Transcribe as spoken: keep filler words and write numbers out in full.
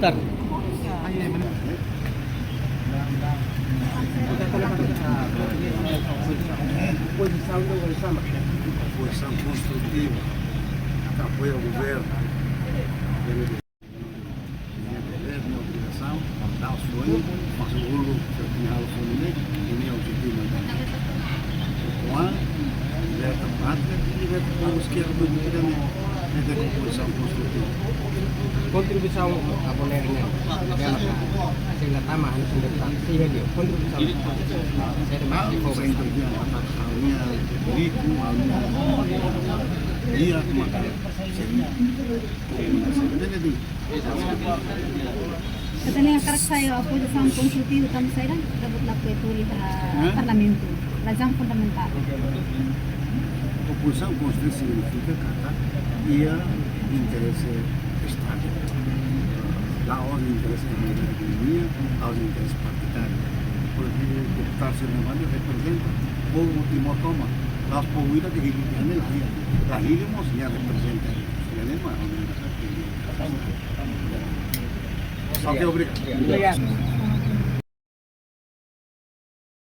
Tar. Posisaun konstrutiva, atu apoia governu. Nia dever, nia obrigasaun, dala soi, mas uluk, se nia halo soi ne'e, nia objetivu mak ida-ne'e. Oan, liberta pátria, liberta povu eskerdu, ida-ne'e, nia dever kompozisaun konstrutiva. Kontribuisaun Abu Neri ne'e, bela ka, sila tama han sunda ta, si helio, kontribuisaun. Seri Ah, mati fokus. Sempre dia, ha'u-nia riku, ha'u-nia, dia, maka, seri, kombinasaun. Jadi, Ita-nia hakarak sai opozisaun konstrutivu tanba saida, ita-boot la ko'alia iha Hã? Parlamentu. Razaun fundamentál. Opozisaun konstrutivu signifika katak iha interese Estadu. La'ós interese da ekonomia, la'ós interese partidáriu. Porke deputadu sira ne'ebé reprezenta povu Timor tomak. La'ós povu ida ke hili tiha ne'e la iha. La hili mós nia reprezenta. Ida-ne'e mak ha'u-nia hakarak. Oke, obrigadu. Obrigadu.